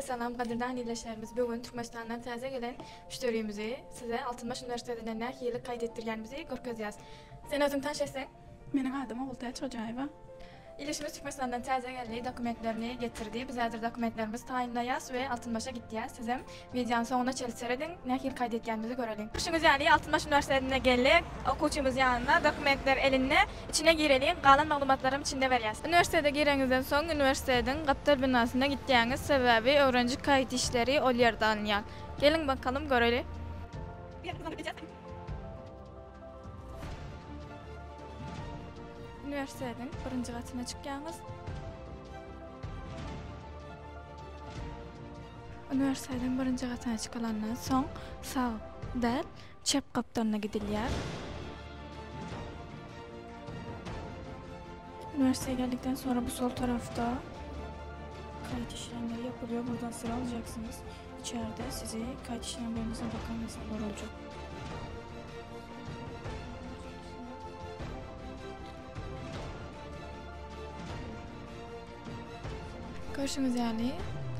Hemmäňize salam gadyrdan ildeşlerimiz bu gün Türkmenistandan täze gelen müşderimizi size Altynbaş uniwersitetinde nähili kaýt etdirýänimizi görkezýäs. Sen özüňi tanyş etseň. Meniň adym Ogultäç Hojaýewa. Ildeşimiz Türkmenistandan täze geldi, dokumentlerini getirdi. Biz häzir dokumentlerimizi taýynlaýas we Altynbaşa gitýäs. Sizem wideony soňuna çenli serediň, nähili kaýt etýänimizi göreliň. Görşüňiz ýaly Altynbaş uniwersitetine geldik. Okuwçymyz ýanynda, dokumentler elinde. Içine gireliň, galan maglumatlaram içinde berýäs. Uniwersitete gireňizden soň uniwersitetiň gapdal binasyna gitýäňiz, sebäbi öwrenji kaýt işleri ol ýerde alynýar. Geliň bakalym göreli. Uniwersitetiň birinji gatyna çykýaňyz. Uniwersitetiň birinji gatyna çykylandan soň sag däl, çep gapdalyna gidilýär. Üniversiteye geldikten sonra bu sol tarafta kayıt işlemleri yapılıyor. Buradan sıra alacaksınız. İçeride sizi kayıt işlemlerinize bakan insanlar olacak. Görşüňiz ýaly,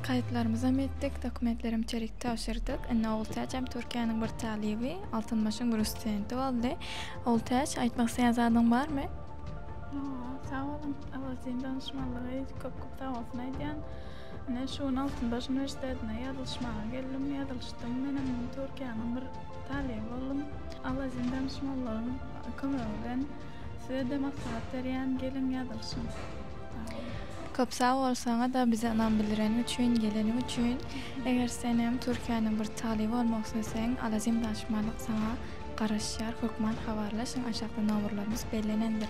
kaýtlarymyzam etdik, dokumentlerem içerik tabşyrdyk. Indi Ogultäjem Türkiýäniň bir talyby, Altynbaşyň bir studenti boldy. Ogultäç, aýtmak isleýän zadyň barmy? Hawa, sag boluň. Alazin danyşmanlygy köp-köp sag bolsun aýdýan. Ine, şu gün Altynbaş uniwersitetine ýazylyşmaga geldim, ýazylyşdym. Menem Türkiýäniň bir talyby boldum. Alazin danyşmanlygyň kömegi bilen Size-de maslahat berýän, geliň ýazylyşyň. Köp sag bol saňa-da bize ynam bildireniň üçin, geleniň üçin. Eger senem Türkiýäniň bir talyby bolmak isleseň, Alazim Daşmalyk saňa garaşýar, hökman habarlaşyň, aşakda nomerlerimiz bellenendir.